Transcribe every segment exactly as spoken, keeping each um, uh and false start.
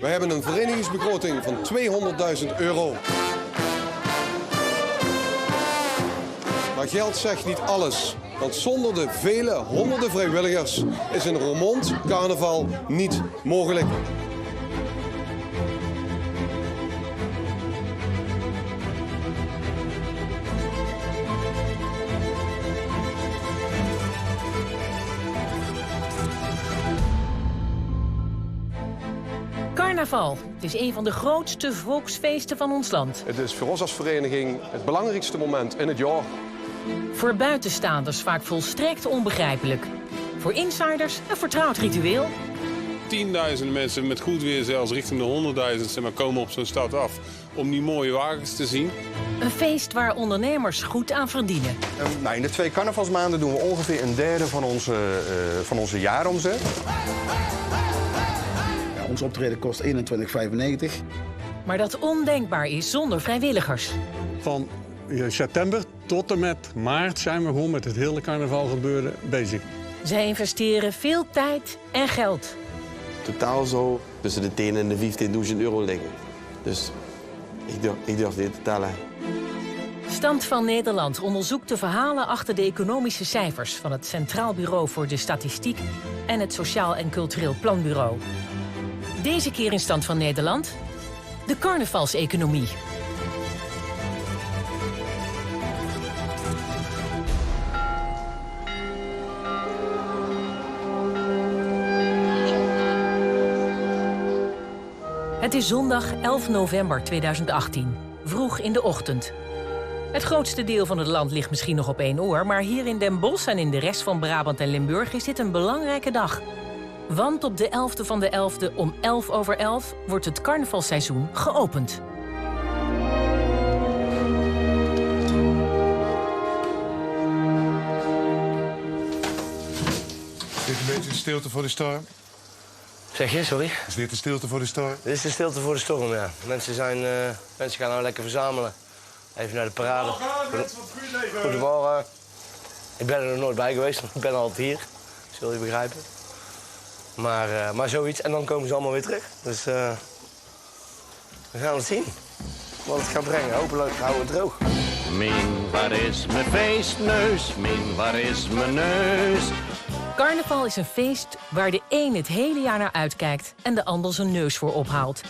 We hebben een verenigingsbegroting van tweehonderdduizend euro. Maar geld zegt niet alles, want zonder de vele honderden vrijwilligers is in Roermond carnaval niet mogelijk. Carnaval is een van de grootste volksfeesten van ons land. Het is voor ons als vereniging het belangrijkste moment in het jaar. Voor buitenstaanders vaak volstrekt onbegrijpelijk. Voor insiders een vertrouwd ritueel. Tienduizenden mensen, met goed weer zelfs richting de honderdduizend, zeg maar, komen op zo'n stad af om die mooie wagens te zien. Een feest waar ondernemers goed aan verdienen. Ehm, nou, in de twee carnavalsmaanden doen we ongeveer een derde van onze, eh, van onze jaaromzet. Ja, ons optreden kost eenentwintig vijfennegentig. Maar dat ondenkbaar is zonder vrijwilligers. Van, eh, september tot en met maart zijn we gewoon met het hele carnavalgebeuren bezig. Zij investeren veel tijd en geld. Totaal zou tussen de tien en de vijftienduizend euro liggen. Dus ik durf, ik durf niet te tellen. Stand van Nederland onderzoekt de verhalen achter de economische cijfers van het Centraal Bureau voor de Statistiek en het Sociaal en Cultureel Planbureau. Deze keer in Stand van Nederland: de carnavalseconomie. Het is zondag elf november tweeduizend achttien, vroeg in de ochtend. Het grootste deel van het land ligt misschien nog op één oor, maar hier in Den Bosch en in de rest van Brabant en Limburg is dit een belangrijke dag. Want op de elfde van de elfde om elf over elf wordt het carnavalseizoen geopend. Dit een beetje stilte voor de storm? Zeg je, sorry? Is dit de stilte voor de storm? Dit is de stilte voor de storm, ja. Mensen zijn, eh, mensen gaan nou lekker verzamelen. Even naar de parade. Goedemorgen, mensen van het Schuurleven. Goedemorgen. Ik ben er nog nooit bij geweest, want ik ben altijd hier. Zul je begrijpen. Maar, eh, maar zoiets. En dan komen ze allemaal weer terug. Dus, eh, we gaan het zien wat het gaat brengen. Hopelijk houden we het droog. Min, waar is mijn feestneus? Min, waar is mijn neus? Carnaval is een feest waar de een het hele jaar naar uitkijkt en de ander zijn neus voor ophaalt.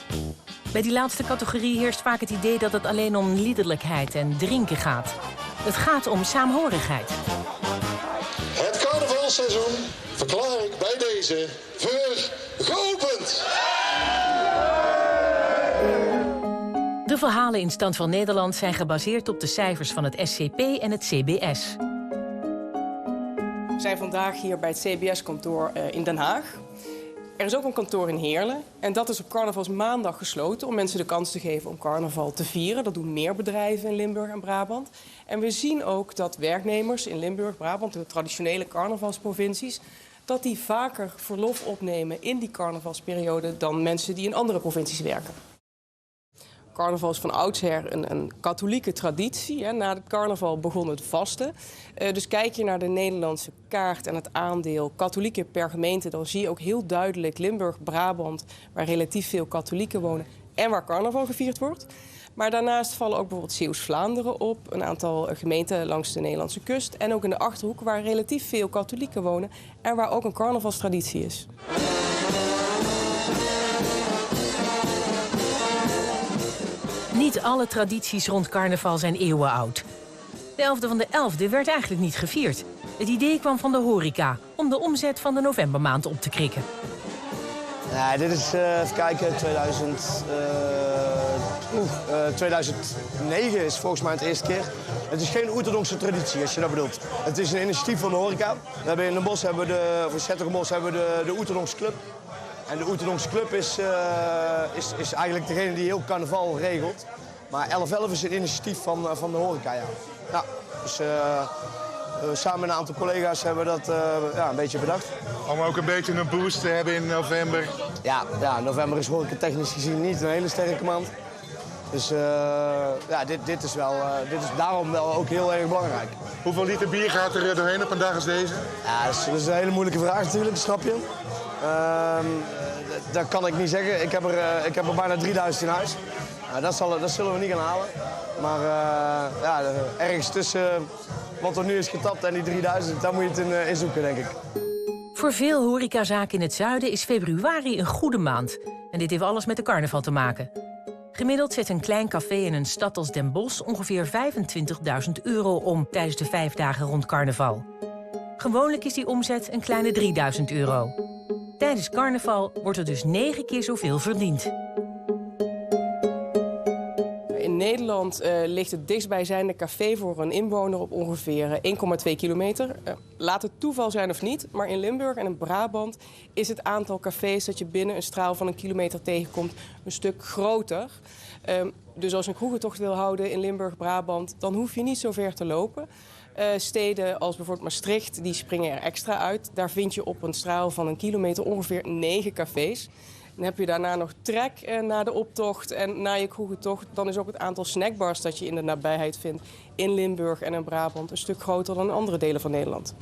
Bij die laatste categorie heerst vaak het idee dat het alleen om liederlijkheid en drinken gaat. Het gaat om saamhorigheid. Het carnavalseizoen verklaar ik bij deze voor geopend. De verhalen in Stand van Nederland zijn gebaseerd op de cijfers van het S C P en het C B S. We zijn vandaag hier bij het C B S-kantoor, eh, in Den Haag. Er is ook een kantoor in Heerlen. En dat is op carnavalsmaandag gesloten om mensen de kans te geven om carnaval te vieren. Dat doen meer bedrijven in Limburg en Brabant. En we zien ook dat werknemers in Limburg, Brabant, de traditionele carnavalsprovincies, dat die vaker verlof opnemen in die carnavalsperiode dan mensen die in andere provincies werken. Carnaval is van oudsher een, een katholieke traditie, hè. Na de carnaval begon het vasten. Eh, dus kijk je naar de Nederlandse kaart en het aandeel katholieken per gemeente, dan zie je ook heel duidelijk Limburg, Brabant, waar relatief veel katholieken wonen en waar carnaval gevierd wordt. Maar daarnaast vallen ook bijvoorbeeld Zeeuws-Vlaanderen op, een aantal, eh, gemeenten langs de Nederlandse kust en ook in de Achterhoek, waar relatief veel katholieken wonen en waar ook een carnavalstraditie is. Niet alle tradities rond carnaval zijn eeuwenoud. De elfde van de elfde werd eigenlijk niet gevierd. Het idee kwam van de horeca om de omzet van de novembermaand op te krikken. Ja, dit is, eh, even kijken, tweeduizend, eh, oeh, eh, tweeduizend negen is volgens mij het eerste keer. Het is geen Oeterdonkse traditie, als je dat bedoelt. Het is een initiatief van de horeca. We hebben in Den Bosch hebben we de, of in 's-Hertogenbosch hebben we de, de Oeterdonkse Club. En de Oeterdonkse Club is, eh, is, is eigenlijk degene die heel carnaval regelt. Maar elf elf is een initiatief van, eh, van de horeca, ja. Ja, dus, eh, eh, samen met een aantal collega's hebben we dat, eh, ja, een beetje bedacht. Om ook een beetje een boost te hebben in november. Ja, ja, november is horecatechnisch gezien niet een hele sterke maand. Dus, eh, ja, dit, dit is wel, eh, dit is daarom wel ook heel erg belangrijk. Hoeveel liter bier gaat er, eh, doorheen op een dag als deze? Ja, dat is, dat is een hele moeilijke vraag natuurlijk, snap je. Ehm, Dat kan ik niet zeggen. Ik heb er, eh, ik heb er bijna drieduizend in huis. Ja, dat zal, dat zullen we niet gaan halen. Maar, eh, ja, ergens tussen wat er nu is getapt en die drieduizend, daar moet je het in, eh, in zoeken, denk ik. Voor veel horecazaken in het zuiden is februari een goede maand. En dit heeft alles met de carnaval te maken. Gemiddeld zet een klein café in een stad als Den Bosch ongeveer vijfentwintigduizend euro om tijdens de vijf dagen rond carnaval. Gewoonlijk is die omzet een kleine drieduizend euro. Tijdens carnaval wordt er dus negen keer zoveel verdiend. In Nederland, eh, ligt het dichtstbijzijnde café voor een inwoner op ongeveer, eh, één komma twee kilometer. Eh, laat het toeval zijn of niet, maar in Limburg en in Brabant is het aantal cafés dat je binnen een straal van een kilometer tegenkomt een stuk groter. Ehm, dus als je een kroegentocht wil houden in Limburg, Brabant, dan hoef je niet zo ver te lopen. Eh, steden als bijvoorbeeld Maastricht, die springen er extra uit. Daar vind je op een straal van een kilometer ongeveer negen cafés. En heb je daarna nog trek, eh, naar de optocht en naar je kroegentocht, dan is ook het aantal snackbars dat je in de nabijheid vindt in Limburg en in Brabant een stuk groter dan in andere delen van Nederland.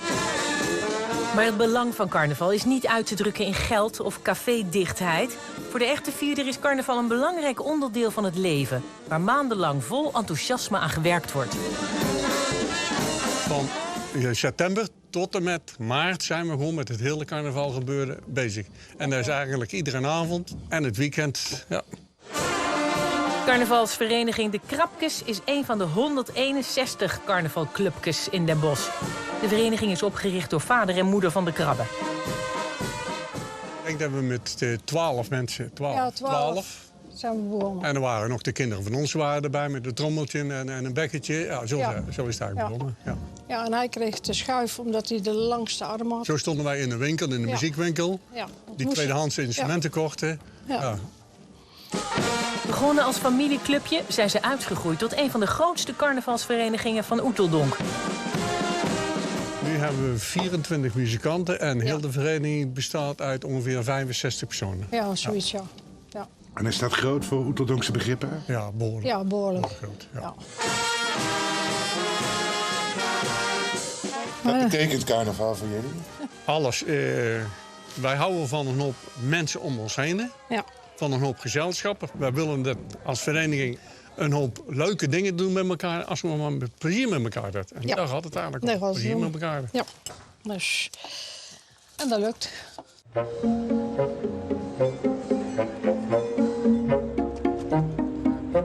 Maar het belang van carnaval is niet uit te drukken in geld of cafédichtheid. Voor de echte vierder is carnaval een belangrijk onderdeel van het leven, waar maandenlang vol enthousiasme aan gewerkt wordt. Van, eh, september tot en met maart zijn we gewoon met het hele carnavalgebeuren bezig. En daar is eigenlijk iedere avond en het weekend, ja. Carnavalsvereniging De Krabkes is een van de honderdeenenzestig carnavalclubkes in Den Bosch. De vereniging is opgericht door vader en moeder van de Krabbe. Ik denk dat we met, eh, twaalf mensen, twaalf, Ja, twaalf. Twaalf. Zijn we begonnen. En er waren nog de kinderen van ons waren erbij met een trommeltje en, en een bekketje. Ja, zo, Ja. Zo is het eigenlijk Ja. begonnen. Ja. Ja, en hij kreeg de schuif omdat hij de langste arm had. Zo stonden wij in de winkel, in de Ja. muziekwinkel, Ja, dat die moest tweedehands instrumenten Ja. kochten. Ja. Ja. Begonnen als familieclubje zijn ze uitgegroeid tot een van de grootste carnavalsverenigingen van Oeteldonk. Nu hebben we vierentwintig muzikanten en heel Ja. de vereniging bestaat uit ongeveer vijfenzestig personen. Ja, zoiets, ja. Ja. En is dat groot voor Oeteldonkse begrippen? Ja, behoorlijk. Ja, behoorlijk. Behoorlijk groot, ja. Ja. Wat betekent carnaval voor jullie? Alles. Eh, wij houden van een hoop mensen om ons heen, hè? Ja. Van een hoop gezelschappen. Wij willen dat als vereniging een hoop leuke dingen doen met elkaar, als we maar met plezier met elkaar dat. En Ja. daar gaat het eigenlijk om. Daar gaat het Plezier om. met elkaar. Ja. Dus, en dat lukt.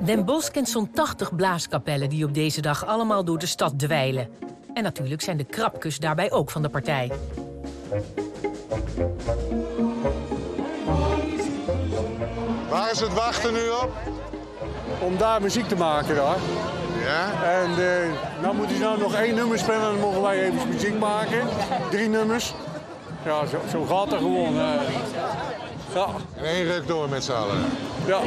Den Bosch kent zo'n tachtig blaaskapellen die op deze dag allemaal door de stad dweilen. En natuurlijk zijn de Krabkes daarbij ook van de partij. Waar is het wachten nu op? Om daar muziek te maken daar. Ja? En, eh, nou moet hij nou nog één nummer spelen en dan mogen wij even muziek maken. Drie nummers. Ja, zo, zo gaat het gewoon. Eh. Ja. In één ruk door met z'n allen. Ja.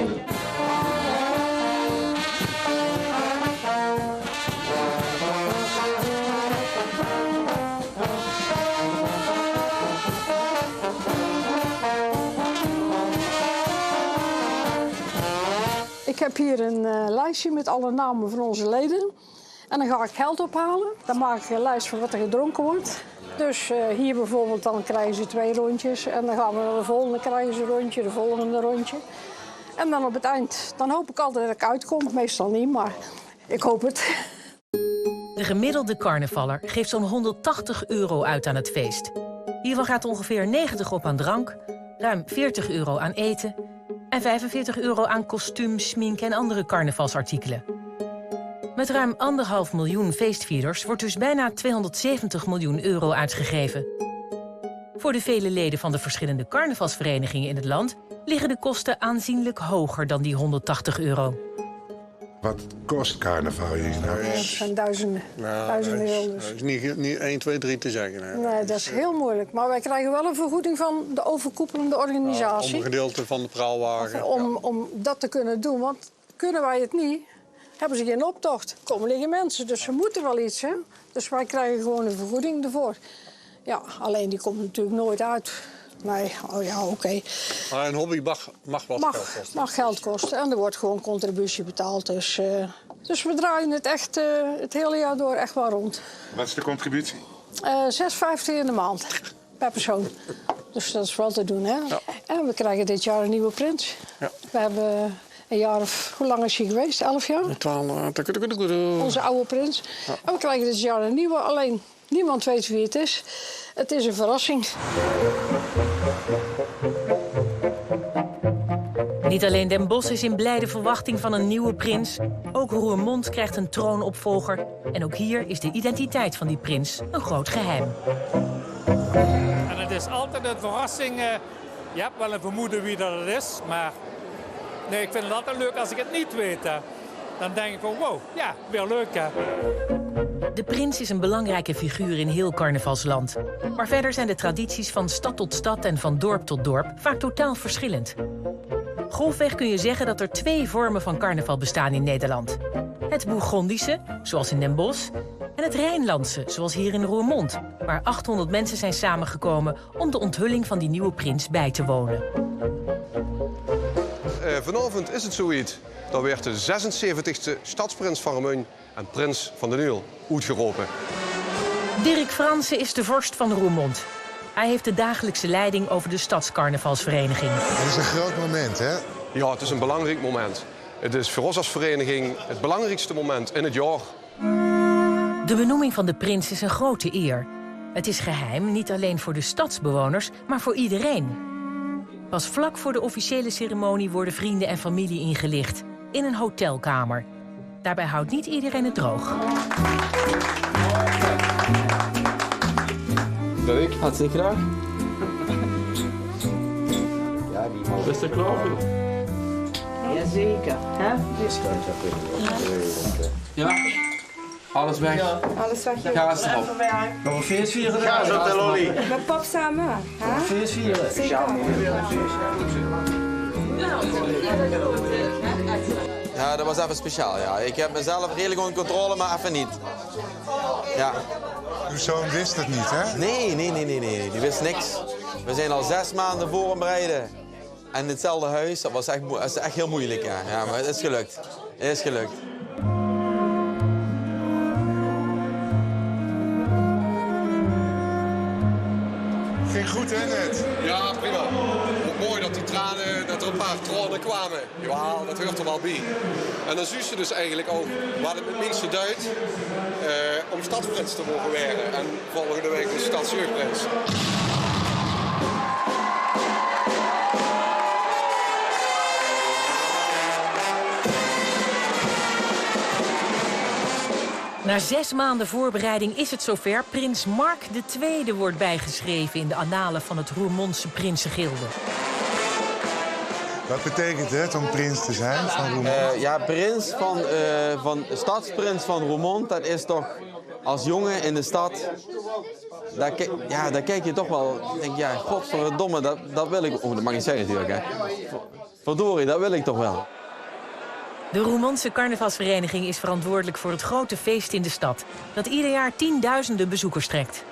Ik heb hier een, eh, lijstje met alle namen van onze leden. En dan ga ik geld ophalen. Dan maak ik een lijst van wat er gedronken wordt. Dus, eh, hier bijvoorbeeld, dan krijgen ze twee rondjes. En dan gaan we naar de volgende, krijgen ze een rondje, de volgende rondje. En dan op het eind, dan hoop ik altijd dat ik uitkom. Meestal niet, maar ik hoop het. De gemiddelde carnavaller geeft zo'n honderdtachtig euro uit aan het feest. Hiervan gaat ongeveer negentig op aan drank, ruim veertig euro aan eten en vijfenveertig euro aan kostuum, smink en andere carnavalsartikelen. Met ruim anderhalf miljoen feestvierders wordt dus bijna tweehonderdzeventig miljoen euro uitgegeven. Voor de vele leden van de verschillende carnavalsverenigingen in het land liggen de kosten aanzienlijk hoger dan die honderdtachtig euro. Wat kost carnaval hier nou? Ja, dat zijn duizenden, duizenden euro's. Dat is niet, niet één, twee, drie te zeggen, hè. Nee, dat is heel moeilijk. Maar wij krijgen wel een vergoeding van de overkoepelende organisatie. Ja, om een gedeelte van de praalwagen. Om, om dat te kunnen doen, want kunnen wij het niet, hebben ze geen optocht. Komen lege mensen, dus ze moeten wel iets, hè. Dus wij krijgen gewoon een vergoeding ervoor. Ja, alleen die komt natuurlijk nooit uit. Nee, oh ja, oké. Maar een hobby mag, mag wat Mag, geld kosten. Mag geld kosten en er wordt gewoon contributie betaald. Dus, eh, dus we draaien het echt, eh, het hele jaar door echt wel rond. Wat is de contributie? Eh, zes vijftig in de maand, per persoon. Dus dat is vooral te doen, hè? Ja. En we krijgen dit jaar een nieuwe prins. Ja. We hebben een jaar of, hoe lang is hij geweest? Elf jaar? Twaalf, eh, tak, tak, tak, tak. Onze oude prins. Ja. En we krijgen dit jaar een nieuwe, alleen niemand weet wie het is. Het is een verrassing. Niet alleen Den Bosch is in blijde verwachting van een nieuwe prins, ook Roermond krijgt een troonopvolger. En ook hier is de identiteit van die prins een groot geheim. En het is altijd een verrassing. Eh, je hebt wel een vermoeden wie dat het is, maar nee, ik vind het altijd leuk als ik het niet weet. Hè. Dan denk ik van: wow, ja, weer leuk, hè. De prins is een belangrijke figuur in heel carnavalsland. Maar verder zijn de tradities van stad tot stad en van dorp tot dorp vaak totaal verschillend. Grofweg kun je zeggen dat er twee vormen van carnaval bestaan in Nederland. Het Bourgondische, zoals in Den Bosch, en het Rijnlandse, zoals hier in Roermond, waar achthonderd mensen zijn samengekomen om de onthulling van die nieuwe prins bij te wonen. Eh, vanaovend is 't zoewied. Dan weurt de zesenzeventigste stadsprins van Remunj en prins van D'n Uul oetgerope. Dirk Fransen is de vorst van Roermond. Hij heeft de dagelijkse leiding over de stadscarnavalsvereniging. Het is een groot moment, hè? Ja, 't is 'n belangriek moment. 't Is veur ós es vereiniging 't belangriekste moment in 't jaor. De benoeming van de prins is een grote eer. Het is geheim, niet alleen voor de stadsbewoners, maar voor iedereen. Pas vlak voor de officiële ceremonie worden vrienden en familie ingelicht, in een hotelkamer. Daarbij houdt niet iedereen het droog. Hartstikke graag. Bist du klaar? Jazeker, hè? Ja. Alles weg. Alles weg. Gaas erop. Nog een feest vieren. Gaas op de lolly. Met pap samen, hè? Nog een feest vieren. Zeker. Ja, dat was even speciaal, ja. Ik heb mezelf redelijk onder controle, maar even niet. Ja. Uw zoon wist het niet, hè? Nee, nee, nee, nee, nee. Die wist niks. We zijn al zes maanden voorbereiden. En hetzelfde huis, dat was echt moe-, dat is echt heel moeilijk, ja. Ja, maar het is gelukt. Het is gelukt. Ging goed, hè, net? Ja, prima. Wat mooi dat die tranen, dat er een paar tranen kwamen. Jawel, dat hoort er wel bij. En dan zuus se dus eigenlijk ook wat het met mensen duit, eh, om stadsprins te mogen worden. En volgende week is stadsjeugdprins. Na zes maanden voorbereiding is het zover. Prins Mark de Tweede wordt bijgeschreven in de annalen van het Roermondse prinsengilde. Wat betekent het om prins te zijn van Roermond? Eh, ja, prins van, eh, van, stadsprins van Roermond, dat is toch, als jongen in de stad, daar ki-, ja, daar kijk je toch wel, denk je: ja, godverdomme, dat, dat wil ik. Oh, dat mag ik niet zeggen natuurlijk, hè. Verdorie, dat wil ik toch wel. De Roermondse carnavalsvereniging is verantwoordelijk voor het grote feest in de stad, dat ieder jaar tienduizenden bezoekers trekt.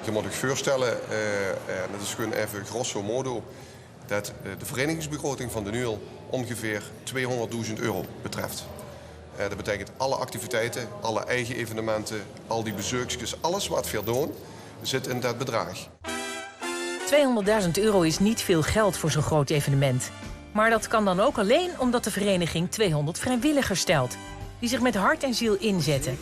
Je moet zich voorstellen, eh, en dat is gewoon even grosso modo, dat, eh, de verenigingsbegroting van D'n Uul ongeveer tweehonderdduizend euro betreft. Eh, dat betekent alle activiteiten, alle eigen evenementen, al die bezeukskes, alles wat we doen, zit in dat bedrag. Tweehonderdduizend euro is niet veel geld voor zo'n groot evenement. Maar dat kan dan ook alleen omdat de vereniging tweehonderd vrijwilligers stelt, die zich met hart en ziel inzetten.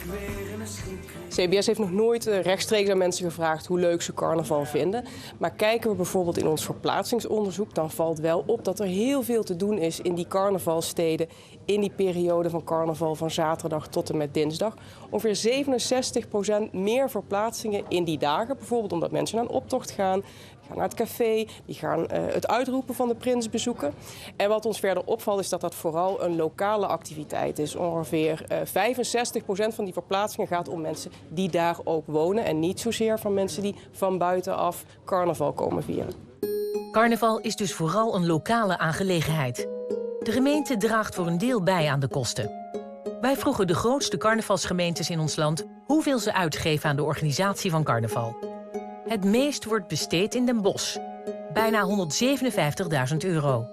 C B S heeft nog nooit, eh, rechtstreeks aan mensen gevraagd hoe leuk ze carnaval vinden. Maar kijken we bijvoorbeeld in ons verplaatsingsonderzoek, dan valt wel op dat er heel veel te doen is in die carnavalsteden in die periode van carnaval van zaterdag tot en met dinsdag. Ongeveer zevenenzestig procent meer verplaatsingen in die dagen. Bijvoorbeeld omdat mensen naar een optocht gaan, die gaan naar het café, die gaan, eh, het uitroepen van de prins bezoeken. En wat ons verder opvalt is dat dat vooral een lokale activiteit is. Ongeveer, eh, vijfenzestig procent van die verplaatsingen gaat om mensen die daar ook wonen en niet zozeer van mensen die van buitenaf carnaval komen vieren. Carnaval is dus vooral een lokale aangelegenheid. De gemeente draagt voor een deel bij aan de kosten. Wij vroegen de grootste carnavalsgemeentes in ons land hoeveel ze uitgeven aan de organisatie van carnaval. Het meest wordt besteed in Den Bosch, bijna honderdzevenenvijftigduizend euro.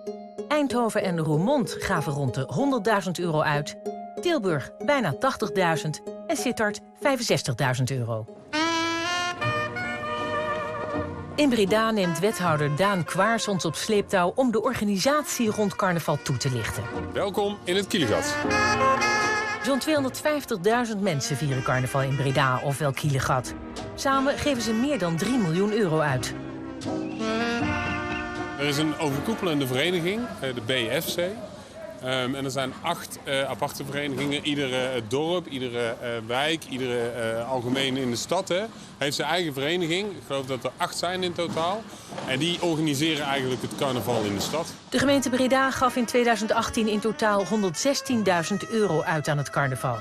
Eindhoven en Roermond gaven rond de honderdduizend euro uit, Tilburg bijna tachtigduizend en Sittard vijfenzestigduizend euro. In Breda neemt wethouder Daan Kwaars ons op sleeptouw om de organisatie rond carnaval toe te lichten. Welkom in het Kielegat. Zo'n tweehonderdvijftigduizend mensen vieren carnaval in Breda, ofwel Kielegat. Samen geven ze meer dan drie miljoen euro uit. Er is een overkoepelende vereniging, eh, de B F C. Ehm, en er zijn acht eh, aparte verenigingen. Iedere eh, dorp, iedere eh, wijk, iedere eh, algemeen in de stad, hè, heeft zijn eigen vereniging. Ik geloof dat er acht zijn in totaal. En die organiseren eigenlijk het carnaval in de stad. De gemeente Breda gaf in tweeduizend achttien in totaal honderdzestienduizend euro uit aan het carnaval.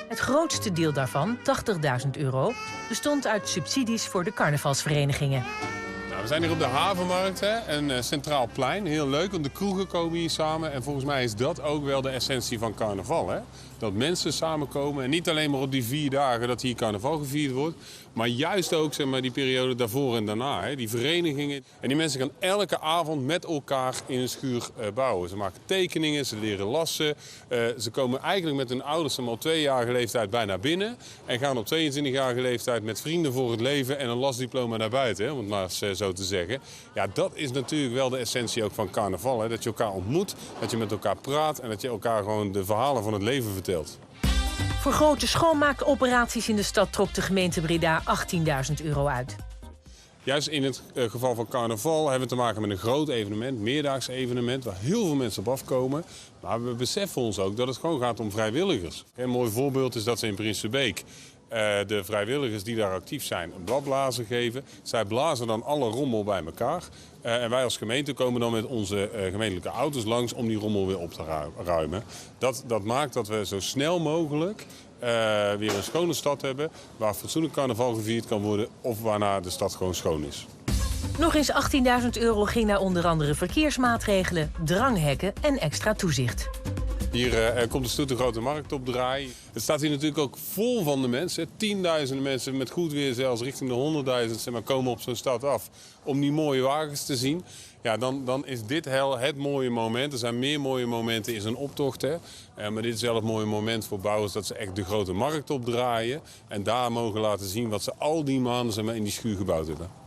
Het grootste deel daarvan, tachtigduizend euro, bestond uit subsidies voor de carnavalsverenigingen. Nou, we zijn hier op de Havenmarkt, hè, een eh, centraal plein. Heel leuk, want de kroegen komen hier samen. En volgens mij is dat ook wel de essentie van carnaval, hè? Dat mensen samenkomen en niet alleen maar op die vier dagen dat hier carnaval gevierd wordt, maar juist ook, zeg maar, die periode daarvoor en daarna, hè, die verenigingen. En die mensen gaan elke avond met elkaar in een schuur eh, bouwen. Ze maken tekeningen, ze leren lassen. Eh, ze komen eigenlijk met hun ouders, zeg maar, op tweejarige leeftijd bijna binnen. En gaan op tweeëntwintigjarige leeftijd met vrienden voor het leven en een lasdiploma naar buiten, hè, om het maar eens eh, zo te zeggen. Ja, dat is natuurlijk wel de essentie ook van carnaval. Hè? Dat je elkaar ontmoet, dat je met elkaar praat en dat je elkaar gewoon de verhalen van het leven vertelt. Voor grote schoonmaakoperaties in de stad trok de gemeente Breda achttienduizend euro uit. Juist in het eh, geval van carnaval hebben we te maken met een groot evenement, meerdaags evenement, waar heel veel mensen op afkomen. Maar we beseffen ons ook dat het gewoon gaat om vrijwilligers. Een mooi voorbeeld is dat ze in Prinsenbeek eh, de vrijwilligers die daar actief zijn een bladblazer geven. Zij blazen dan alle rommel bij elkaar. Eh, en wij als gemeente komen dan met onze eh, gemeentelijke auto's langs om die rommel weer op te ru- ruimen. Dat, dat maakt dat we zo snel mogelijk eh, weer een schone stad hebben, waar fatsoenlijk carnaval gevierd kan worden of waarna de stad gewoon schoon is. Nog eens achttienduizend euro ging naar onder andere verkeersmaatregelen, dranghekken en extra toezicht. Hier eh, komt de stoet de Grote Markt op draai. Het staat hier natuurlijk ook vol van de mensen. Tienduizenden mensen, met goed weer zelfs richting de honderdduizend, zeg maar, komen op zo'n stad af om die mooie wagens te zien. Ja, dan, dan is dit hel het mooie moment. Er zijn meer mooie momenten in zo'n optocht, hè. Eh, maar dit is wel het mooie moment voor bouwers, dat ze echt de Grote Markt opdraaien en daar mogen laten zien wat ze al die maanden, zeg maar, in die schuur gebouwd hebben.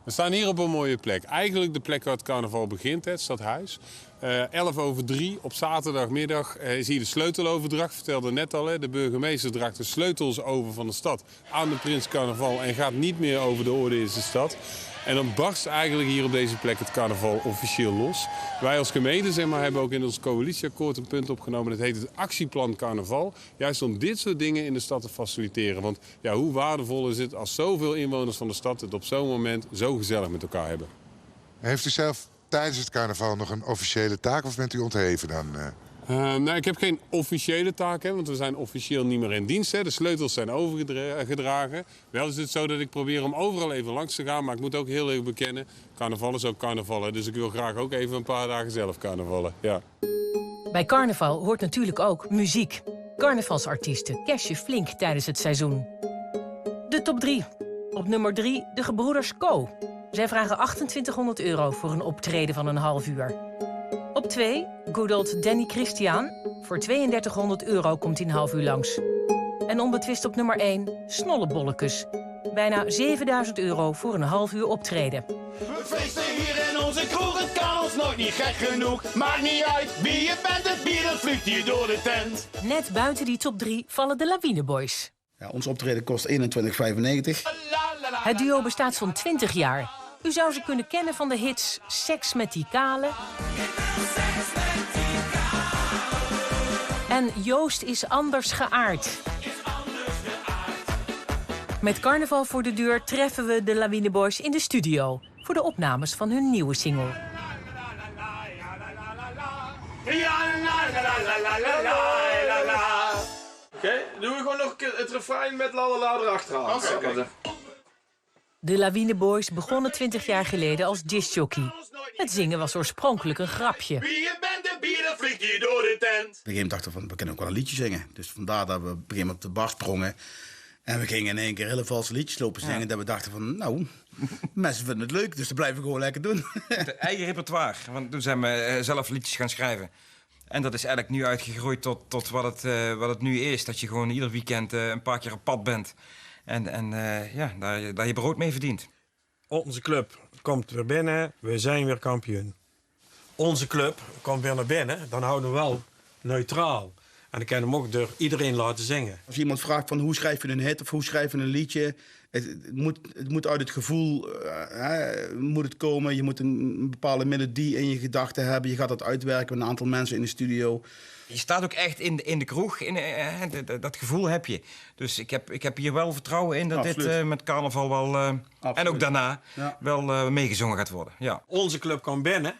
We staan hier op een mooie plek. Eigenlijk de plek waar het carnaval begint, hè, het stadhuis. Eh, elf over drie op zaterdagmiddag eh, is hier de sleuteloverdracht. Vertelde net al, hè, de burgemeester draagt de sleutels over van de stad aan de prins carnaval en gaat niet meer over de orde in zijn stad. En dan barst eigenlijk hier op deze plek het carnaval officieel los. Wij als gemeente, zeg maar, hebben ook in ons coalitieakkoord een punt opgenomen. Dat heet het actieplan carnaval. Juist om dit soort dingen in de stad te faciliteren. Want ja, hoe waardevol is het als zoveel inwoners van de stad het op zo'n moment zo gezellig met elkaar hebben? Heeft u zelf tijdens het carnaval nog een officiële taak of bent u ontheven dan? Eh? Eh, nou, ik heb geen officiële taak, hè, want we zijn officieel niet meer in dienst. Hè. De sleutels zijn overgedragen. Wel is het zo dat ik probeer om overal even langs te gaan, maar ik moet ook heel eerlijk bekennen, carnaval is ook carnaval. Hè, dus ik wil graag ook even een paar dagen zelf carnavallen. Ja. Bij carnaval hoort natuurlijk ook muziek. Carnavalsartiesten cashen flink tijdens het seizoen. De top drie. Op nummer drie de gebroeders Co. Zij vragen achtentwintighonderd euro voor een optreden van een half uur. Op twee good old Danny Christian. Voor tweeëndertighonderd euro komt hij een half uur langs. En onbetwist op nummer één Snollebollekes. Bijna zevenduizend euro voor een half uur optreden. We feesten hier in onze kroeg, het kan ons nooit niet gek genoeg. Maakt niet uit wie je bent, het bier dat vliegt hier door de tent. Net buiten die top drie vallen de Lawineboys. Ja, ons optreden kost eenentwintig vijfennegentig. Het duo bestaat zo'n twintig jaar. U zou ze kunnen kennen van de hits Seks met die kale en Joost is anders geaard. Met carnaval voor de deur treffen we de Lawineboys in de studio voor de opnames van hun nieuwe single. Oké, doen we gewoon nog het refrein met la la la erachteraan. Oké. De Lawineboys begonnen twintig jaar geleden als discjockey. Het zingen was oorspronkelijk een grapje. Wie je bent, het bier dat vliegt hier door de tent. Op een gegeven moment dachten we van, we kunnen ook wel een liedje zingen. Dus vandaar dat we op een gegeven moment op de bar sprongen. En we gingen in één keer hele valse liedjes lopen zingen. Dat we dachten van, nou, mensen vinden het leuk, dus dat blijven we gewoon lekker doen. Het eigen repertoire. Want toen zijn we eh, zelf liedjes gaan schrijven. En dat is eigenlijk nu uitgegroeid tot, tot wat, het, eh, wat het nu is. Dat je gewoon ieder weekend eh, een paar keer op pad bent. En, en eh, ja, daar, je- daar je brood mee verdient. Onze club komt weer binnen, we zijn weer kampioen. Onze club komt weer naar binnen, dan houden we wel neutraal. En dan kunnen we hem ook door iedereen laten zingen. Als iemand vraagt van: "Hoe schrijf je een hit of hoe schrijf je een liedje?" Het, het moet, het moet uit het gevoel, eh, hè, moet het komen. Je moet een, een bepaalde melodie in je gedachten hebben. Je gaat dat uitwerken met een aantal mensen in de studio. Je staat ook echt in de, in de kroeg. In, eh, hè, dat, dat gevoel heb je. Dus ik heb, ik heb hier wel vertrouwen in dat dit, eh, met carnaval wel, eh, en ook daarna wel, eh, meegezongen gaat worden. Ja. Onze club komt binnen.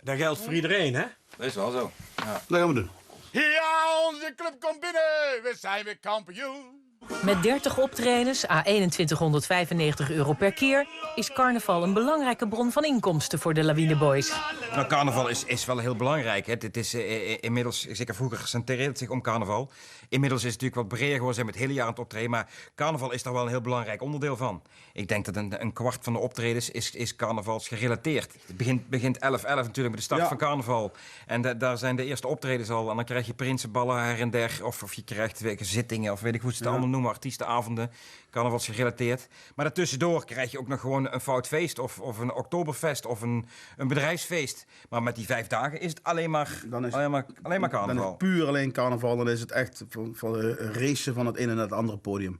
Dat geldt voor iedereen, hè? Dat is wel zo. Ja. Dat gaan we doen. Ja, onze club komt binnen. We zijn weer kampioen. Met dertig optredens à eenentwintighonderdvijfennegentig euro per keer is carnaval een belangrijke bron van inkomsten voor de Lawineboys. Nou, carnaval is, is wel heel belangrijk, hè. Het is, eh, eh, inmiddels, zeker vroeger centreerde het zich om carnaval. Inmiddels is het natuurlijk wat breder geworden, zijn we het hele jaar aan het optreden. Maar carnaval is daar wel een heel belangrijk onderdeel van. Ik denk dat een, een kwart van de optredens is, is carnavalsgerelateerd. Het begint, begint elf elf natuurlijk met de start van carnaval. En da- daar zijn de eerste optredens al. En dan krijg je prinsenballen her en der. Of, of je krijgt weer zittingen, of weet ik hoe ze het allemaal noemen, artiestenavonden, carnavalsgerelateerd. Maar daartussendoor krijg je ook nog gewoon een fout feest, of, of een oktoberfest, of een, een bedrijfsfeest. Maar met die vijf dagen is het alleen maar, alleen maar, alleen maar carnaval. Dan is het puur alleen carnaval. Dan is het echt van, van, eh, racen van het een naar het andere podium.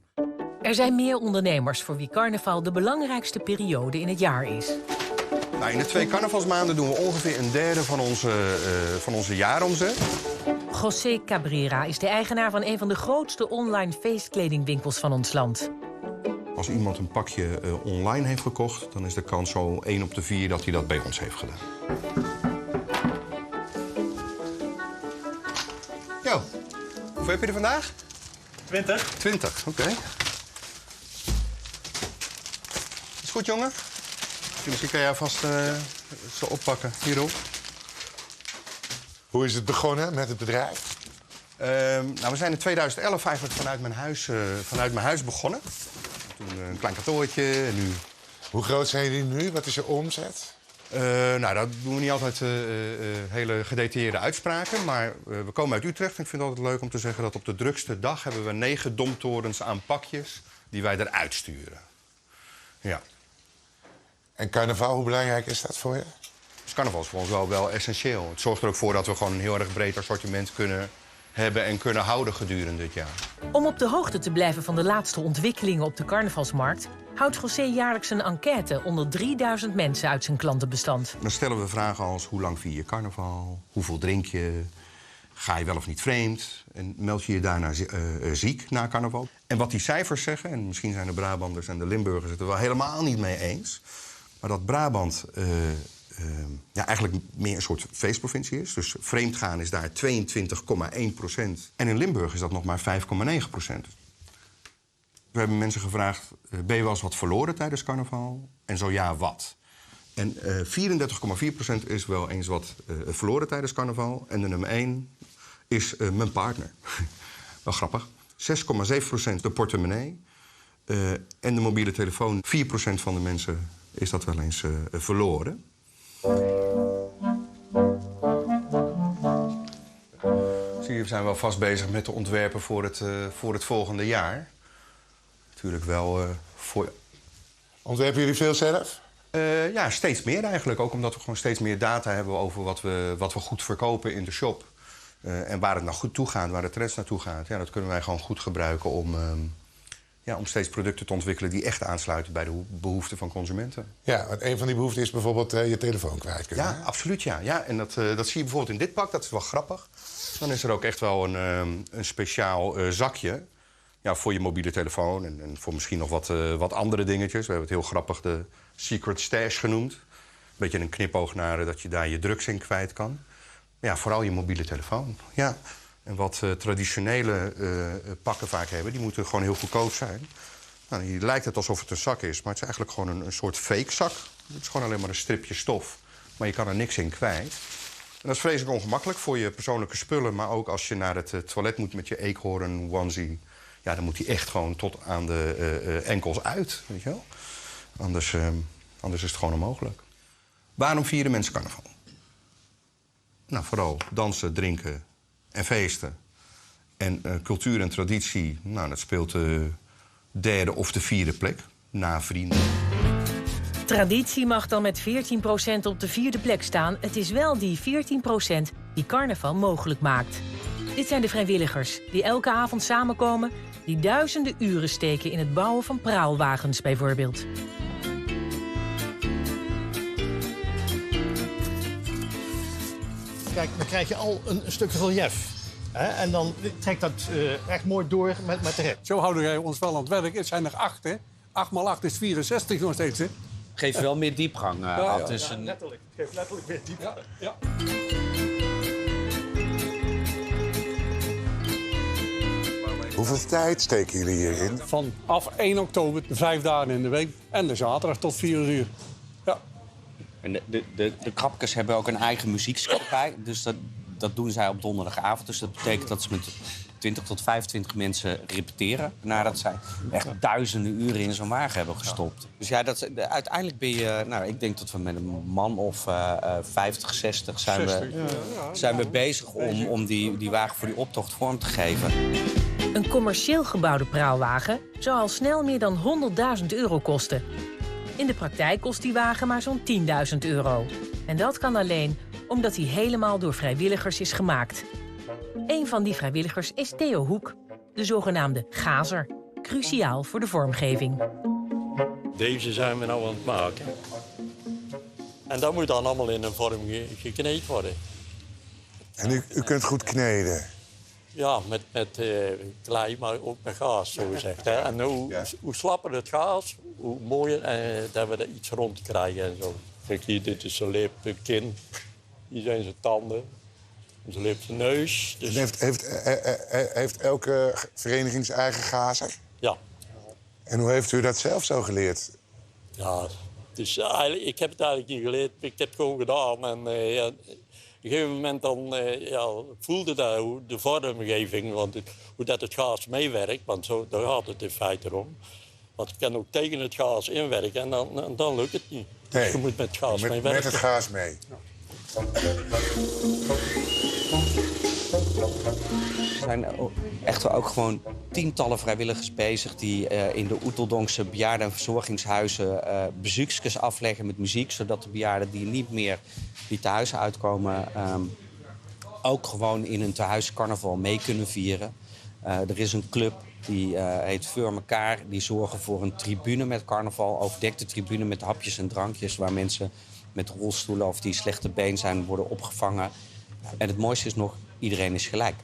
Er zijn meer ondernemers voor wie carnaval de belangrijkste periode in het jaar is. Nou, in de twee carnavalsmaanden doen we ongeveer een derde van onze, eh, van onze jaaromzet. José Cabrera is de eigenaar van een van de grootste online feestkledingwinkels van ons land. Als iemand een pakje, eh, online heeft gekocht, dan is de kans zo één op de vier dat hij dat bij ons heeft gedaan. Yo, hoeveel heb je er vandaag? Twintig. Twintig, oké. Is goed, jongen. Misschien kan jij vast, eh, ze oppakken. Hierop. Hoe is het begonnen met het bedrijf? Ehm, nou, we zijn in tweeduizend elf eigenlijk vanuit mijn huis, eh, vanuit mijn huis begonnen. Toen, eh, een klein kantoortje en nu... Hoe groot zijn jullie nu? Wat is je omzet? Eh, nou, dat doen we niet altijd, eh, eh, eh, hele gedetailleerde uitspraken. Maar, eh, we komen uit Utrecht. En ik vind het altijd leuk om te zeggen dat op de drukste dag hebben we negen domtorens aan pakjes die wij eruit sturen. Ja. En carnaval, hoe belangrijk is dat voor je? Dus carnaval is voor ons wel, wel essentieel. Het zorgt er ook voor dat we gewoon een heel erg breed assortiment kunnen hebben en kunnen houden gedurende het jaar. Om op de hoogte te blijven van de laatste ontwikkelingen op de carnavalsmarkt, houdt José jaarlijks een enquête onder drieduizend mensen uit zijn klantenbestand. Dan stellen we vragen als: hoe lang vier je carnaval? Hoeveel drink je? Ga je wel of niet vreemd? En meld je je daarna zi- eh, eh, ziek na carnaval? En wat die cijfers zeggen, en misschien zijn de Brabanders en de Limburgers het er wel helemaal niet mee eens, maar dat Brabant, eh, eh, ja, eigenlijk meer een soort feestprovincie is. Dus vreemdgaan is daar tweeëntwintig komma één procent. En in Limburg is dat nog maar vijf komma negen procent. We hebben mensen gevraagd: eh, ben je wel eens wat verloren tijdens carnaval? En zo ja, wat? En, eh, vierendertig komma vier procent is wel eens wat, eh, verloren tijdens carnaval. En de nummer één is, eh, mijn partner. Wel grappig. Zes komma zeven procent de portemonnee. Eh, en de mobiele telefoon. Vier procent van de mensen is dat wel eens, eh, verloren. Zie je, we zijn wel vast bezig met de ontwerpen voor het, eh, voor het volgende jaar. Natuurlijk wel, eh, voor... Ontwerpen jullie veel zelf? Eh, ja, steeds meer eigenlijk. Ook omdat we gewoon steeds meer data hebben over wat we, wat we goed verkopen in de shop. Eh, en waar het nou goed toe gaat, waar de trends naartoe gaan. Ja, dat kunnen wij gewoon goed gebruiken om, ehm, ja, om steeds producten te ontwikkelen die echt aansluiten bij de ho- behoeften van consumenten. Ja, want een van die behoeften is bijvoorbeeld, eh, je telefoon kwijt kunnen, hè? Ja, absoluut, ja. Ja, en dat, eh, dat zie je bijvoorbeeld in dit pak, dat is wel grappig. Dan is er ook echt wel een, ehm, een speciaal, eh, zakje. Ja, voor je mobiele telefoon en, en voor misschien nog wat, eh, wat andere dingetjes. We hebben het heel grappig de secret stash genoemd. Beetje een knipoog naar, eh, dat je daar je drugs in kwijt kan. Maar ja, vooral je mobiele telefoon. Ja. En wat, eh, traditionele, eh, pakken vaak hebben, die moeten gewoon heel goedkoop zijn. Nou, hier lijkt het alsof het een zak is, maar het is eigenlijk gewoon een, een soort fake zak. Het is gewoon alleen maar een stripje stof, maar je kan er niks in kwijt. En dat is vreselijk ongemakkelijk voor je persoonlijke spullen, maar ook als je naar het, eh, toilet moet met je eekhoorn onesie. Ja, dan moet die echt gewoon tot aan de, eh, eh, enkels uit, weet je wel. Anders, ehm, anders is het gewoon onmogelijk. Waarom vieren mensen carnaval? Nou, vooral dansen, drinken en feesten. En, eh, cultuur en traditie, nou, dat speelt de derde of de vierde plek, na vrienden. Traditie mag dan met veertien procent op de vierde plek staan. Het is wel die veertien procent die carnaval mogelijk maakt. Dit zijn de vrijwilligers die elke avond samenkomen, die duizenden uren steken in het bouwen van praalwagens bijvoorbeeld. Kijk, dan krijg je al een stuk relief. Hè? En dan trekt dat eh, echt mooi door met, met de rest. Zo houden wij ons wel aan het werk. Het zijn er acht, hè? Acht maal acht is vierenzestig nog steeds, hè? Geeft wel meer diepgang. Eh, Ja, Ad. ja. Het is een, Letterlijk. Het geeft letterlijk weer diepte. Ja, ja. Hoeveel tijd steken jullie hierin? Vanaf één oktober, de vijf dagen in de week en de zaterdag tot vier uur. Ja. En de, de, de, de Krapkes hebben ook een eigen muziekstuk erbij. Dus dat, dat doen zij op donderdagavond. Dus dat betekent dat ze met twintig tot vijfentwintig mensen repeteren. Nadat zij echt duizenden uren in zo'n wagen hebben gestopt. Dus ja, dat, uiteindelijk ben je... Nou, ik denk dat we met een man of eh, eh, vijftig, zestig zijn, we, zijn we bezig om, om die, die wagen voor die optocht vorm te geven. Een commercieel gebouwde praalwagen zou al snel meer dan honderdduizend euro kosten. In de praktijk kost die wagen maar zo'n tienduizend euro. En dat kan alleen omdat hij helemaal door vrijwilligers is gemaakt. Een van die vrijwilligers is Theo Hoek, de zogenaamde gazer, cruciaal voor de vormgeving. Deze zijn we nou aan het maken. En dat moet dan allemaal in een vorm ge- gekneed worden. En u, u kunt goed kneden. Ja, met, met eh, klei, maar ook met gaas, zo gezegd. Hè. En hoe, hoe slapper het gaas, hoe mooier eh, dat we er iets rond krijgen en zo. Kijk, hier, dit is zijn lip, de kin. Hier zijn zijn tanden, zijn lip, zijn neus. Dus, En heeft, heeft, eh, eh, eh, heeft elke vereniging zijn eigen gazer? Ja. En hoe heeft u dat zelf zo geleerd? Ja, dus eigenlijk, ik heb het eigenlijk niet geleerd. Ik heb het gewoon gedaan. En eh, ja, op een gegeven moment dan eh, ja, voelde daar hoe de vormgeving, want het- hoe dat het gaas meewerkt, want zo, daar gaat het in feite om. Want het kan ook tegen het gaas inwerken en dan, en dan lukt het niet. Dus Nee, je moet met het gaas met, meewerken. Met het gaas mee. Er zijn o- echt wel ook gewoon tientallen vrijwilligers bezig die eh, in de Oeteldongse bejaarden- en verzorgingshuizen eh bezoekskes afleggen met muziek, zodat de bejaarden die niet meer die thuis uitkomen ehm, ook gewoon in hun tehuis carnaval mee kunnen vieren. Eh, er is een club die eh, heet Veur Mekaar. Die zorgen voor een tribune met carnaval, overdekte tribune met hapjes en drankjes waar mensen met rolstoelen of die slechter been zijn worden opgevangen. En het mooiste is nog, iedereen is gelijk.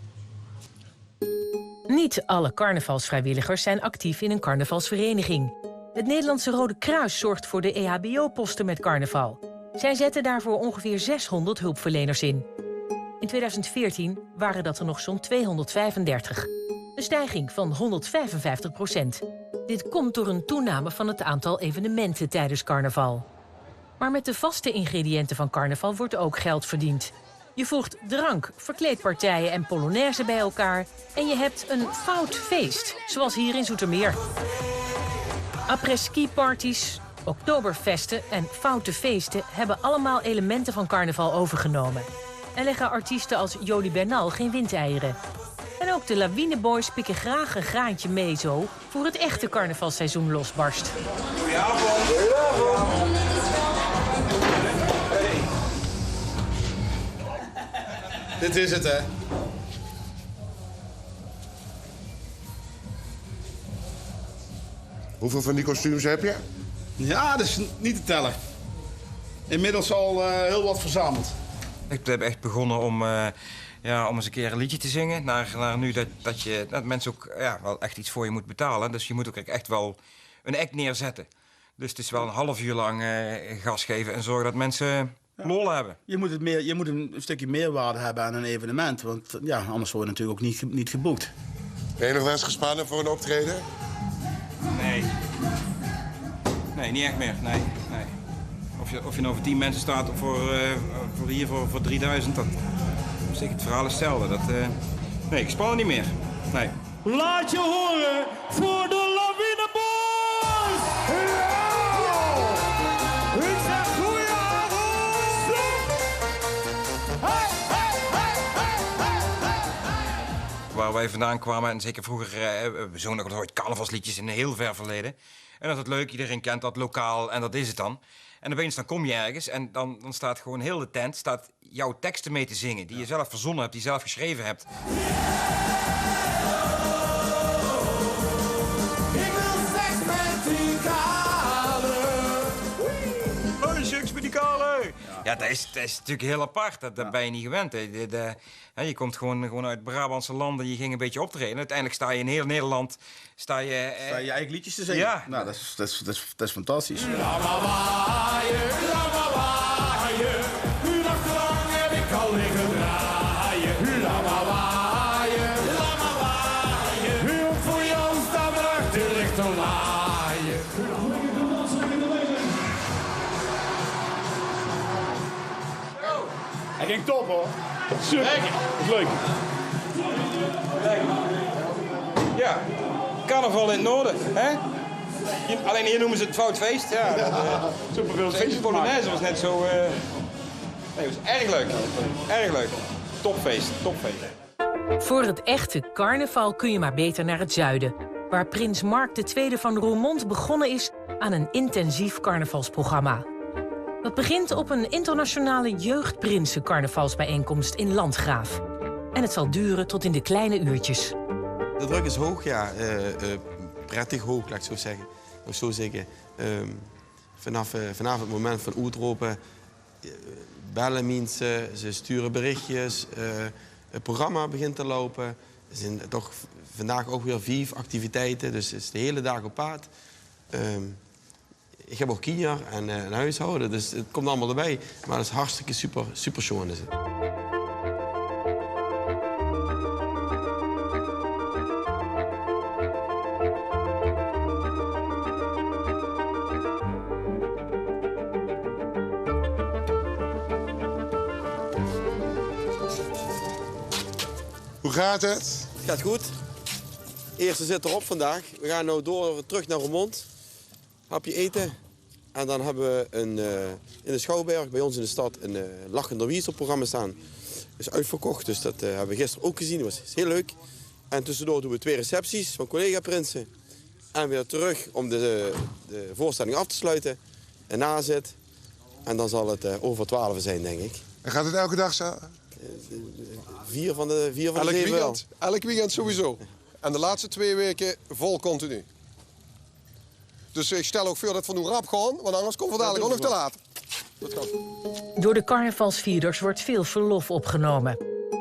Niet alle carnavalsvrijwilligers zijn actief in een carnavalsvereniging. Het Nederlandse Rode Kruis zorgt voor de E H B O-posten met carnaval. Zij zetten daarvoor ongeveer zeshonderd hulpverleners in. In tweeduizend veertien waren dat er nog zo'n tweehonderdvijfendertig. Een stijging van honderdvijfenvijftig procent. Dit komt door een toename van het aantal evenementen tijdens carnaval. Maar met de vaste ingrediënten van carnaval wordt ook geld verdiend. Je voegt drank, verkleedpartijen en polonaise bij elkaar en je hebt een fout feest, zoals hier in Zoetermeer. Après-ski-parties, oktoberfesten en foute feesten hebben allemaal elementen van carnaval overgenomen. En leggen artiesten als Jody Bernal geen windeieren. En ook de Lawineboys pikken graag een graantje mee zo voor het echte carnavalsseizoen losbarst. Dit is het, hè? Hoeveel van die kostuums heb je? Ja, dat is n- niet te tellen. Inmiddels al eh, heel wat verzameld. Ik ben echt begonnen om, eh, ja, om eens een keer een liedje te zingen. Naar, naar nu dat, dat, je, dat mensen ook ja, wel echt iets voor je moeten betalen. Dus je moet ook echt wel een act neerzetten. Dus het is wel een half uur lang eh, gas geven en zorgen dat mensen lol hebben. Je moet, het meer, je moet een stukje meerwaarde hebben aan een evenement. Want ja, anders word je natuurlijk ook niet, ge- niet geboekt. Ben je nog wel eens gespannen voor een optreden? Nee. Nee, niet echt meer. Nee, nee. Of je, of je nou voor tien mensen staat of voor, eh, voor hier voor, voor drieduizend, dat is het verhaal hetzelfde. Dat, eh, nee, ik span niet meer. Nee. Laat je horen voor de Lawineboys! Ik zeg goedenavond! Hey, hey, hey, hey, hey, hey, hey! Waar Waar je vandaan kwam, en zeker vroeger, eh, we zongen ook ooit carnavalsliedjes in een heel ver verleden. En dat is leuk, iedereen kent dat lokaal en dat is het dan. En opeens dan kom je ergens en dan, dan staat gewoon heel de tent, staat jouw teksten mee te zingen, die je zelf verzonnen hebt, die je zelf geschreven hebt. Ik wil seks met die kale. Hey, seks met die kale. Ja, dat is, dat is natuurlijk heel apart. Dat, dat ben je niet gewend. Hè. De, de, hè, je komt gewoon, gewoon uit Brabantse landen, je ging een beetje optreden. Uiteindelijk sta je in heel Nederland, sta je, eh, sta je eigen liedjes te zingen. Ja. Nou, dat is, dat is, dat is, dat is fantastisch. Laat maar waaien, laat maar waaien. Uur lang heb ik al liggen draaien. Laat maar waaien, laat maar waaien. Uur voor jou staat er achter licht te laaien. Hij ging top, hoor. Super. Lekker. Is leuk. Ja, carnaval in het noorden, hè? Hier, alleen hier noemen ze het foutfeest. Ja, dat, eh, superveel feestjes. De polonaise was net zo, eh, nee, het was erg leuk. Erg leuk. Topfeest, topfeest. Voor het echte carnaval kun je maar beter naar het zuiden, waar prins Mark de Tweede van Roermond begonnen is aan een intensief carnavalsprogramma. Dat begint op een internationale jeugdprinsencarnavalsbijeenkomst in Landgraaf. En het zal duren tot in de kleine uurtjes. De druk is hoog, ja. Eh, eh, prettig hoog, laat ik zo zeggen. Laat ik zo zeggen. Ehm, vanaf, eh, vanaf het moment van oetrope, eh, bellen mensen, ze sturen berichtjes, eh, het programma begint te lopen. Er zijn toch v-, vandaag ook weer vijf activiteiten, dus het is de hele dag op pad. Ehm, ik heb ook kinder en, eh, een huishouden, dus het komt allemaal erbij. Maar het is hartstikke super, super schoon is het. Hoe gaat het? Gaat goed. Eerste zit erop vandaag. We gaan nu door, terug naar Roermond. Hapje eten. En dan hebben we een, eh, in de Schouwberg, bij ons in de stad, een, eh, Lachender Wiezer-programma staan. Is uitverkocht, dus dat, eh, hebben we gisteren ook gezien. Dat was, is heel leuk. En tussendoor doen we twee recepties van collega-prinsen. En weer terug om de, de voorstelling af te sluiten. Een nazit. En dan zal het, eh, over twaalf zijn, denk ik. En gaat het elke dag zo? Eh, vier van de, vier van de zeven wel. Elk weekend? Elk weekend sowieso. En de laatste twee weken vol continu. Dus ik stel ook voor dat we nu rap gaan, want anders komen we dadelijk ook nog te laat. Door de carnavalsvierders wordt veel verlof opgenomen.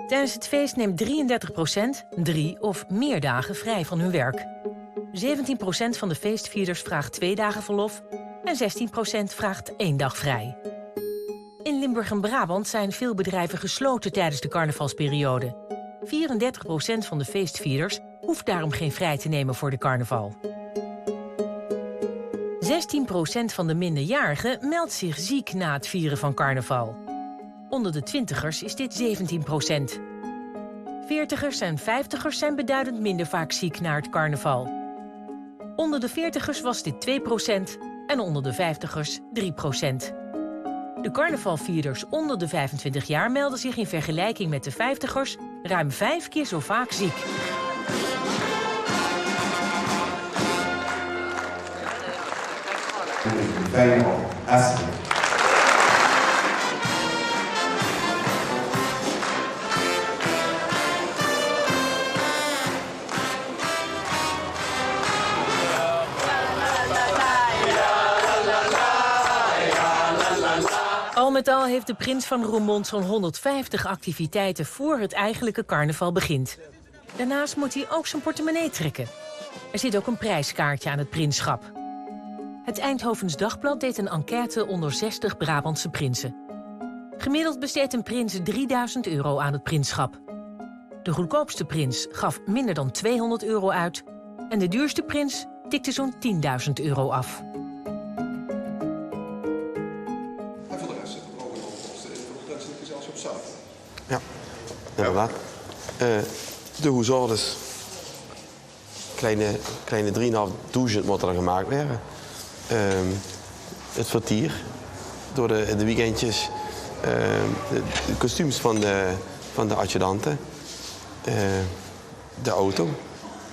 Tijdens het feest neemt drieëndertig procent drie of meer dagen vrij van hun werk. Zeventien procent van de feestvierders vraagt twee dagen verlof en zestien procent vraagt één dag vrij. In Limburg en Brabant zijn veel bedrijven gesloten tijdens de carnavalsperiode. Vierendertig procent van de feestvierders hoeft daarom geen vrij te nemen voor de carnaval. Zestien procent van de minderjarigen meldt zich ziek na het vieren van carnaval. Onder de twintigers is dit zeventien procent. Veertigers en vijftigers zijn beduidend minder vaak ziek na het carnaval. Onder de veertigers was dit twee procent en onder de vijftigers drie procent. De carnavalvierders onder de vijfentwintig jaar melden zich in vergelijking met de vijftigers ruim vijf keer zo vaak ziek. Feyenoord, Essen. Al met al heeft de prins van Roermond zo'n honderdvijftig activiteiten voor het eigenlijke carnaval begint. Daarnaast moet hij ook zijn portemonnee trekken. Er zit ook een prijskaartje aan het prinsschap. Het Eindhovens Dagblad deed een enquête onder zestig Brabantse prinsen. Gemiddeld besteedt een prins drieduizend euro aan het prinsschap. De goedkoopste prins gaf minder dan tweehonderd euro uit en de duurste prins tikte zo'n tienduizend euro af. En voor de rest zit er ook een hoop kosten in voor het prinselijk gezelschap zelf. Ja, inderdaad. Eh, de hoezordes. Kleine, kleine drieënhalfduizend moeten er gemaakt worden. Ehm, het vertier door de, de weekendjes. Ehm, de, de kostuums van de, van de adjudanten. Eh, De auto.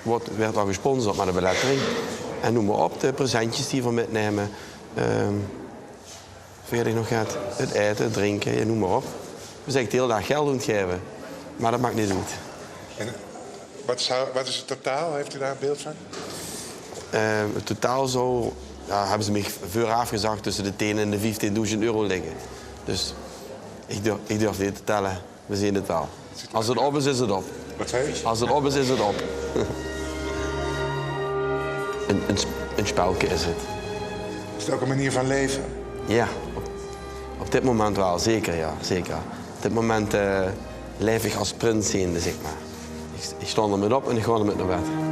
Weurt, weurt al gesponsord mit de billettering. En neum mer op, de presentjes die v'r mitnumme. Ehm, Veer nog get, 't aete, 't drinke, jao, neum mer op. V'r zeen de hiel daag geld oetgaeve, mer dat maak neet oet. En wat zou, wat is het totaal? Heeft u daar een beeld van? Eh, 't totaal zou, jao, höbbe ze mich veuraaf gezag, tösse de tieën en de vieftieëndoezend euro ligke. Dus ich durf, ich durf neet te telle. V'r zeen 't waal. Es 't op is, is 't op. Wat zei je? Es 't op is, is 't op. Ein, ein sp-, ein spelke is 't. Is het ook een manier van leven? Jao, op, op dit moment waal, zeker, jao, zeker. Op dit moment, eh, laef ich es prins zeende, zègk mer. Ich, ich staon d'r mit op en ich gaon d'r mit nao bed.